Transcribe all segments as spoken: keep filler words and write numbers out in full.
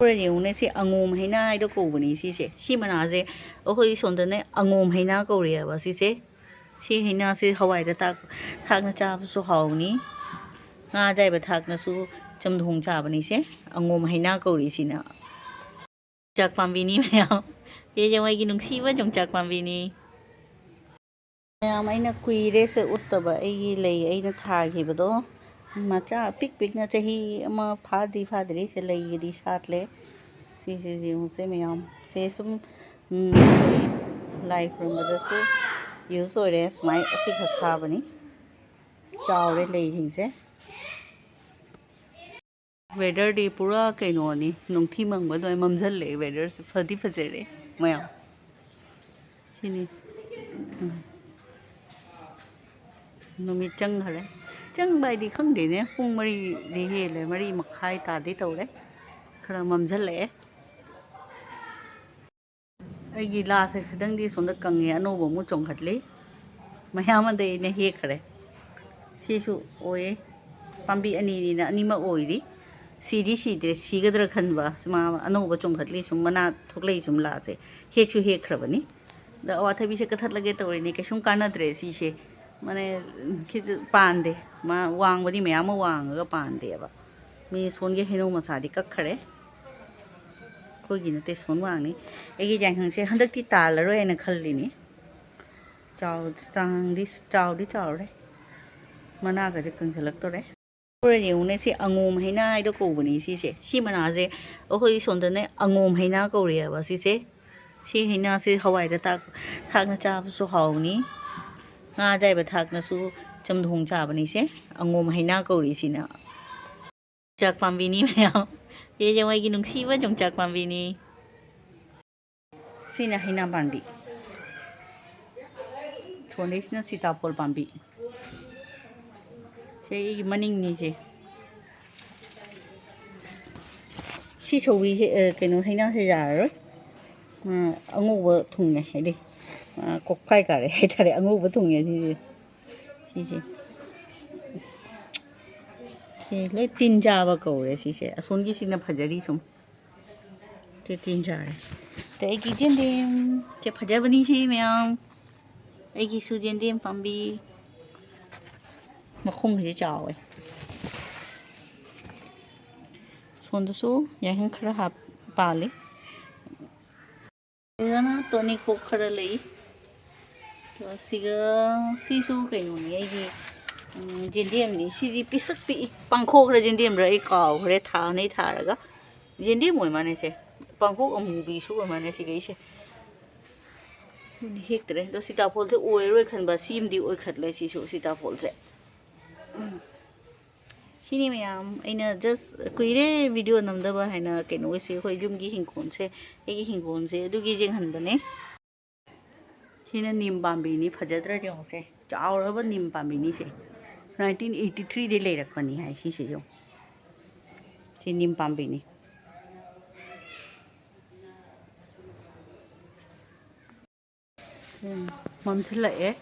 ꯍꯣꯔꯦꯟ ꯌꯦꯡꯉꯨꯅꯦ, ꯁꯤ ꯑꯉꯣꯝ ꯍꯩꯅꯥ ꯍꯥꯏꯗꯣ ꯀꯧꯕꯅꯤ ꯁꯤꯁꯦ꯫ ꯁꯤ ꯃꯅꯥꯁꯦ ꯑꯩꯈꯣꯏ ꯁꯣꯝꯗꯅ ꯑꯉꯣꯝ ꯍꯩꯅꯥ ꯀꯧꯔꯤꯑꯕ ꯁꯤꯁꯦ꯫ ꯁꯤ ꯍꯩꯅꯥꯁꯦ ꯍꯋꯥꯏꯗ ꯊꯥꯛ-, ꯊꯥꯛꯅ ꯆꯥꯕꯁꯨ ꯍꯥꯎꯅꯤ꯫ ꯉꯥ ꯑꯌꯥꯏꯕ ꯊꯥꯛꯅꯁꯨ ꯆꯝꯊꯣꯡ ꯆꯥꯕꯅꯤꯁꯦ꯫ ꯑꯉꯣꯝ ꯍꯩꯅꯥ ꯀꯧꯔꯤꯁꯤꯅ꯫ ꯌꯣꯡꯆꯥꯛ ꯄꯥꯝꯕꯤꯅꯤ ꯃꯌꯥꯝ꯫ ꯁꯤꯁꯦ ꯃꯣꯏꯒꯤ ꯅꯨꯡꯁꯤꯕ ꯌꯣꯡꯆꯥꯛ ꯄꯥꯝꯕꯤꯅꯤ꯫ ꯃꯌꯥꯝ, ꯑꯩꯅ ꯀꯨꯏꯔꯦ ꯁꯦ ꯎꯠꯇꯕ ꯑꯩꯒꯤ ꯂꯩ ꯑꯩꯅ ꯊꯥꯈꯤꯕꯗꯣ꯫ ꯃꯆꯥ ꯄꯤꯛ ꯄꯤꯛꯅ, ꯆꯍꯤ ꯑꯃ ꯐꯥꯗꯤ ꯐꯥꯗ꯭ꯔꯤ ꯁꯦ, ꯂꯩꯒꯗꯤ ꯁꯥꯠꯂꯦ꯫ ꯁꯤꯁꯦ ꯌꯦꯡꯉꯨꯁꯦ ꯃꯌꯥꯝ꯫ ꯁꯦ ꯁꯨꯝ, ꯎꯝ, ꯑꯩꯈꯣꯏ ꯂꯥꯏ ꯈꯨꯔꯨꯝꯕꯗꯁꯨ ꯌꯨꯁ ꯑꯣꯏꯔꯦ꯫ ꯁꯨꯃꯥꯏ ꯑꯁꯤꯈꯛ ꯊꯥꯕꯅꯤ꯫ ꯆꯥꯎꯔꯦ ꯂꯩꯁꯤꯡꯁꯦ꯫ ꯋꯦꯗꯔꯗꯤ ꯄꯨꯔꯥ ꯀꯩꯅꯣꯅꯤ, ꯅꯨꯡꯊꯤ ꯃꯪꯕ ꯑꯗꯨꯃꯥꯏꯅ ꯃꯝꯁꯤꯜꯂꯛꯑꯦ꯫ ꯋꯦꯗꯔꯁꯦ ꯐꯗꯤ ꯐꯖꯔꯦ ꯃꯌꯥꯝ꯫ ꯁꯤꯅꯤ꯫ ꯎꯝ꯫ ꯅꯨꯃꯤꯠ ꯆꯪꯈꯔꯦ꯫ ꯆꯪꯕ ꯍꯥꯏꯗꯤ ꯈꯪꯗꯦꯅꯦ, ꯄꯨꯡ ꯃꯔꯤꯗꯤ ꯍꯦꯜꯂꯦ, ꯃꯔꯤ ꯃꯈꯥꯏ ꯇꯥꯗꯤ ꯇꯧꯔꯦ꯫ ꯈꯔ ꯃꯝꯁꯤꯜꯂꯛꯑꯦ꯫ ꯑꯩꯒꯤ ꯂꯥꯁꯦ ꯈꯤꯇꯪꯗꯤ ꯁꯣꯝꯗ ꯀꯪꯉꯦ, ꯑꯅꯧꯕ ꯑꯃꯨꯛ ꯆꯣꯡꯈꯠꯂꯤ꯫ ꯃꯌꯥꯝ ꯑꯃꯗꯤ ꯑꯩꯅ ꯍꯦꯛꯈ꯭ꯔꯦ꯫ ꯁꯤꯁꯨ ꯑꯣꯏꯌꯦ꯫ ꯄꯥꯝꯕꯤ ꯑꯅꯤꯅꯤꯅ ꯑꯅꯤꯃꯛ ꯑꯣꯏꯔꯤ꯫ ꯁꯤꯗꯤ ꯁꯤꯗ꯭ꯔꯦ, ꯁꯤꯒꯗ꯭ꯔꯥ ꯈꯟꯕ꯫ ꯃꯥ ꯑꯅꯧꯕ ꯆꯣꯡꯈꯠꯂꯤ, ꯁꯨꯝ ꯃꯅꯥ ꯊꯣꯛꯂꯛꯏ, ꯁꯨꯝ ꯂꯥꯁꯦ꯫ ꯍꯦꯛꯁꯨ ꯍꯦꯛꯈ꯭ꯔꯕꯅꯤ꯫ ꯑꯗ ꯑꯋꯥꯊꯕꯤꯁꯦ ꯀꯛꯊꯠꯂꯒꯦ ꯇꯧꯔꯤꯅꯦ, ꯀꯩꯁꯨꯝ ꯀꯥꯟꯅꯗ꯭ꯔꯦ ꯁꯤꯁꯦ꯫ ꯃꯥꯅꯦ, ꯈꯤꯇ ꯄꯥꯟꯗꯦ꯫ ꯃꯥ ꯋꯥꯡꯕꯗꯤ ꯃꯌꯥꯝ ꯑꯃ ꯋꯥꯡꯉꯒ ꯄꯥꯟꯗꯦꯕ꯫ ꯃꯤ ꯁꯣꯟꯒꯤ ꯍꯩꯅꯧ ꯃꯁꯥꯗꯤ ꯀꯛꯈꯔꯦ꯫ ꯑꯩꯈꯣꯏꯒꯤ ꯅꯠꯇꯦ, ꯁꯣꯟ ꯋꯥꯡꯅꯤ꯫ ꯑꯩꯒꯤ ꯌꯥꯏꯉꯪꯁꯦ ꯍꯟꯗꯛꯇꯤ ꯇꯥꯜꯂꯔꯣꯏ ꯍꯥꯏꯅ ꯈꯜꯂꯤꯅꯤ꯫ ꯆꯥꯎ-, ꯆꯥꯡꯗꯤ, ꯆꯥꯎꯗꯤ ꯆꯥꯎꯔꯦ꯫ ꯃꯅꯥꯒꯁꯦ ꯀꯪꯁꯤꯜꯂꯛꯇꯣꯔꯦ꯫ ꯍꯣꯔꯦꯟ ꯌꯦꯡꯉꯨꯅꯦ, ꯁꯤ ꯑꯉꯣꯝ ꯍꯩꯅꯥ ꯍꯥꯏꯗꯣ ꯀꯧꯕꯅꯤ ꯁꯤꯁꯦ꯫ ꯁꯤ ꯃꯅꯥꯁꯦ ꯑꯩꯈꯣꯏ ꯁꯣꯝꯗꯅ ꯑꯉꯣꯝ ꯍꯩꯅꯥ ꯀꯧꯔꯤꯑꯕ ꯁꯤꯁꯦ꯫ ꯁꯤ ꯍꯩꯅꯥꯁꯦ ꯍꯋꯥꯏꯗ ꯊꯥꯛ-, ꯊꯥꯛꯅ ꯆꯥꯕꯁꯨ ꯍꯥꯎꯅꯤ꯫ ꯉꯥ ꯑꯌꯥꯏꯕ ꯊꯥꯛꯅꯁꯨ ꯆꯝꯊꯣꯡ ꯆꯥꯕꯅꯤꯁꯦ꯫ ꯑꯉꯣꯝ ꯍꯩꯅꯥ ꯀꯧꯔꯤꯁꯤꯅ꯫ ꯌꯣꯡꯆꯥꯛ ꯄꯥꯝꯕꯤꯅꯤ ꯃꯌꯥꯝ꯫ ꯁꯤꯁꯦ ꯃꯣꯏꯒꯤ ꯅꯨꯡꯁꯤꯕ ꯌꯣꯡꯆꯥꯛ ꯄꯥꯝꯕꯤꯅꯤ꯫ ꯁꯤꯅ ꯍꯩꯅꯥ ꯄꯥꯝꯕꯤ꯫ ꯁꯣꯝꯗꯩꯁꯤꯅ ꯁꯤꯇꯥꯐꯣꯜ ꯄꯥꯝꯕꯤ꯫ ꯁꯤ ꯑꯩꯒꯤ ꯃꯅꯤꯡꯅꯤꯁꯦ꯫ ꯁꯤ ꯁꯧꯒ꯭ꯔꯤꯁꯦ, ꯑ, ꯀꯩꯅꯣ, ꯍꯩꯅꯥꯁꯦ ꯌꯥꯔꯔꯣꯏ꯫ ꯑ, ꯑꯉꯧꯕ ꯊꯨꯡꯉꯦ ꯍꯥꯏꯗꯤ, ꯑ, ꯀꯣꯛꯐꯥꯏ ꯀꯥꯔꯦ ꯍꯥꯏꯇꯥꯔꯦ, ꯑꯉꯧꯕ ꯊꯨꯡꯉꯦ ꯁꯤꯁꯦ꯫ ꯁꯤꯁꯦ꯫ ꯁꯤ ꯂꯣꯏ ꯇꯤꯟ ꯆꯥꯕ ꯀꯧꯔꯦ ꯁꯤꯁꯦ꯫ ꯑꯁꯣꯝꯒꯤꯁꯤꯅ ꯐꯖꯔꯤ ꯁꯨꯝ꯫ ꯇꯤꯟ ꯆꯥꯔꯦ꯫ ꯑꯗꯩ ꯑꯩꯒꯤ ꯌꯦꯟꯗꯦꯝ, ꯁꯦ ꯐꯖꯕꯅꯤ ꯁꯤ ꯃꯌꯥꯝ꯫ ꯑꯩꯒꯤꯁꯨ ꯌꯦꯟꯗꯦꯝ ꯄꯥꯝꯕꯤ꯫ ꯃꯈꯣꯡꯁꯦ ꯆꯥꯎꯋꯦ꯫ ꯁꯣꯝꯗꯁꯨ ꯌꯥꯏꯉꯪ ꯈꯔ ꯍꯥꯞ-, ꯄꯥꯜꯂꯤ꯫ ꯁꯤꯗꯅ ꯇꯣꯅꯤꯀꯣꯛ ꯈꯔ ꯂꯩ꯫ ꯑꯗꯨꯒ ꯁꯤꯒ, ꯁꯤꯁꯨ ꯀꯩꯅꯣꯅꯤ, ꯑꯩꯒꯤ, ꯎꯝ, ꯌꯦꯟꯗꯦꯝꯅꯤ꯫ ꯁꯤꯗꯤ ꯄꯤꯁꯛ ꯄꯤꯛꯏ꯫ ꯄꯥꯡꯈꯣꯛꯔ ꯌꯦꯟꯗꯦꯝꯔ ꯑꯩ ꯀꯥꯎꯈ꯭ꯔꯦ꯫ ꯊꯥ ꯑꯅꯤ ꯊꯥꯔꯒ ꯌꯦꯟꯗꯦꯝ ꯑꯣꯏ ꯃꯥꯅꯦ ꯁꯦ꯫ ꯄꯥꯡꯈꯣꯛ ꯑꯃꯨꯕꯤꯁꯨ ꯑꯣꯏ ꯃꯥꯅꯦ ꯁꯤꯈꯩꯁꯦ꯫ ꯍꯦꯛꯇ꯭ꯔꯦ꯫ ꯑꯗꯣ ꯁꯤꯇꯥꯐꯣꯜꯁꯦ ꯑꯣꯏꯔꯔꯣꯏ ꯈꯟꯕ꯫ ꯁꯤꯃꯗꯤ ꯑꯣꯏꯈꯠꯂꯦ ꯁꯤꯁꯨ ꯁꯤꯇꯥꯐꯣꯜꯁꯦ꯫ ꯁꯤꯅꯤ ꯃꯌꯥꯝ꯫ ꯑꯩꯅ just ꯀꯨꯏꯔꯦ video ꯅꯝꯗꯕ ꯍꯥꯏꯅ ꯀꯩꯅꯣꯒꯤꯁꯦ, ꯑꯩꯈꯣꯏ ꯌꯨꯝꯒꯤ ꯍꯤꯡꯈꯣꯜꯁꯦ, ꯑꯩꯒꯤ ꯍꯤꯡꯈꯣꯜꯁꯦ ꯑꯗꯨꯒꯤ ꯌꯦꯡꯍꯟꯕꯅꯦ꯫ ꯁꯤꯅ ꯅꯤꯝ ꯄꯥꯝꯕꯤꯅꯤ, ꯐꯖꯗ꯭ꯔꯥ ꯌꯦꯡꯉꯨꯁꯦ꯫ ꯆꯥꯎꯔꯕ ꯅꯤꯝ ꯄꯥꯝꯕꯤꯅꯤ ꯁꯦ꯫ Nineteen eighty three ꯗꯩ ꯂꯩꯔꯛꯄꯅꯤ ꯍꯥꯏ ꯁꯤꯁꯤꯁꯨ꯫ ꯁꯤ ꯅꯤꯝ ꯄꯥꯝꯕꯤꯅꯤ꯫ ꯎꯝ, ꯃꯝꯁꯤꯜꯂꯛꯑꯦ꯫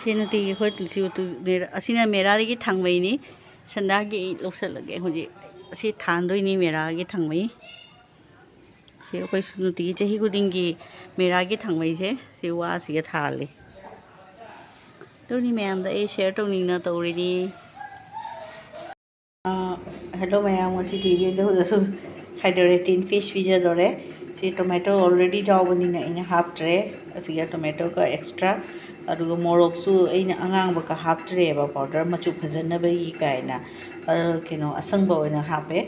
ꯁꯤ ꯅꯨꯡꯇꯤꯒꯤ ꯑꯩꯈꯣꯏ ꯇꯨꯜꯁꯤ ꯎꯇꯨ ꯃꯦꯔꯥ-, ꯑꯁꯤꯅ ꯃꯦꯔꯥꯗꯒꯤ ꯊꯥꯡꯕꯩꯅꯤ꯫ ꯁꯟꯗꯥꯒꯤ ꯑꯩ ꯂꯧꯁꯜꯂꯒꯦ ꯍꯧꯖꯤꯛ꯫ ꯑꯁꯤ ꯊꯥꯟꯗꯣꯏꯅꯤ ꯃꯦꯔꯥꯒꯤ ꯊꯥꯡꯕꯩ꯫ ꯁꯤ ꯑꯩꯈꯣꯏꯁꯨ ꯅꯨꯡꯇꯤꯒꯤ ꯆꯍꯤ ꯈꯨꯗꯤꯡꯒꯤ ꯃꯦꯔꯥꯒꯤ ꯊꯥꯡꯕꯩꯁꯦ ꯁꯤ ꯋꯥꯁꯤꯒ ꯊꯥꯜꯂꯤ꯫ ꯑꯗꯨꯅꯤ ꯃꯌꯥꯝꯗ ꯑꯩ share ꯇꯧꯅꯤꯡꯅ ꯇꯧꯔꯤꯅꯤ꯫ ꯑꯥ, hello ꯃꯌꯥꯝ, ꯉꯁꯤꯗꯤ ꯏꯕꯦꯟꯗꯧꯗꯁꯨ ꯈꯥꯏꯗꯣꯔꯦ, tin fish ꯄꯤꯖꯗꯣꯔꯦ꯫ ꯁꯤ tomato already ꯌꯥꯎꯕꯅꯤꯅ ꯑꯩꯅ ꯍꯥꯞꯇ꯭ꯔꯦ꯫ ꯑꯁꯤꯒ tomatoꯒ extra, ꯑꯗꯨꯒ ꯃꯣꯔꯣꯛꯁꯨ ꯑꯩꯅ ꯑꯉꯥꯡꯕꯒ ꯍꯥꯞꯇ꯭ꯔꯦꯕ, powder ꯃꯆꯨ ꯐꯖꯅꯕꯒꯤ ꯀꯥꯏꯅ, ꯑ, ꯀꯩꯅꯣ, ꯑꯁꯪꯕ ꯑꯣꯏꯅ ꯍꯥꯞꯄꯦ꯫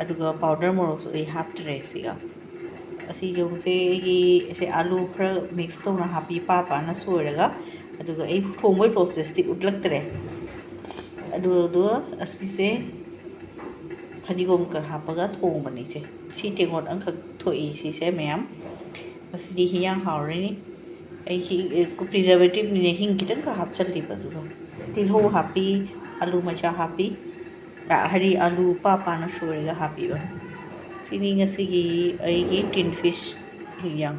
ꯑꯗꯨꯒ powder ꯃꯣꯔꯣꯛꯁꯨ ꯑꯩ ꯍꯥꯞꯇ꯭ꯔꯦ ꯁꯤꯒ꯫ ꯑꯁꯤ ꯌꯦꯡꯉꯨꯁꯦ, ꯑꯩꯒꯤ ꯁꯦ ꯑꯥꯂꯨ ꯈꯔ mix ꯇꯧꯅ ꯍꯥꯞꯄꯤ, ꯄꯥ ꯄꯥꯅ ꯁꯣꯏꯔꯒ꯫ ꯑꯗꯨꯒ ꯑꯩ ꯊꯣꯡꯕꯒꯤ processꯇꯤ ꯎꯠꯂꯛꯇ꯭ꯔꯦ꯫ ꯑꯗꯨꯗꯣ ꯑꯁꯤꯁꯦ ꯐꯗꯤꯒꯣꯝꯒ ꯍꯥꯞꯄꯒ ꯊꯣꯡꯕꯅꯤ ꯏꯆꯦ꯫ ꯁꯤ ꯇꯦꯡꯀꯣꯠ ꯑꯃꯈꯛ ꯊꯣꯛꯏ ꯁꯤꯁꯦ ꯃꯌꯥꯝ꯫ ꯃꯁꯤꯗꯤ ꯍꯤꯟꯖꯥꯡ ꯍꯥꯎꯔꯅꯤ꯫ ꯑꯩ ꯍꯤ-, preservativeꯅꯤꯅꯦ, ꯍꯤꯡ ꯈꯤꯇꯪꯈꯛ ꯍꯥꯞꯆꯜꯂꯤꯕ ꯑꯗꯨꯒ꯫ ꯇꯤꯜꯍꯧ ꯍꯥꯞꯄꯤ, ꯑꯂꯨ ꯃꯆꯥ ꯍꯥꯞꯄꯤ, ꯑ, ꯍꯥꯏꯗꯤ ꯑꯂꯨ ꯄꯥ ꯄꯥꯅ ꯁꯣꯏꯔꯒ ꯍꯥꯞꯄꯤꯕ꯫ ꯁꯤꯅꯤ ꯉꯁꯤꯒꯤ ꯑꯩꯒꯤ tin fish ꯍꯤꯟꯖꯥꯡ꯫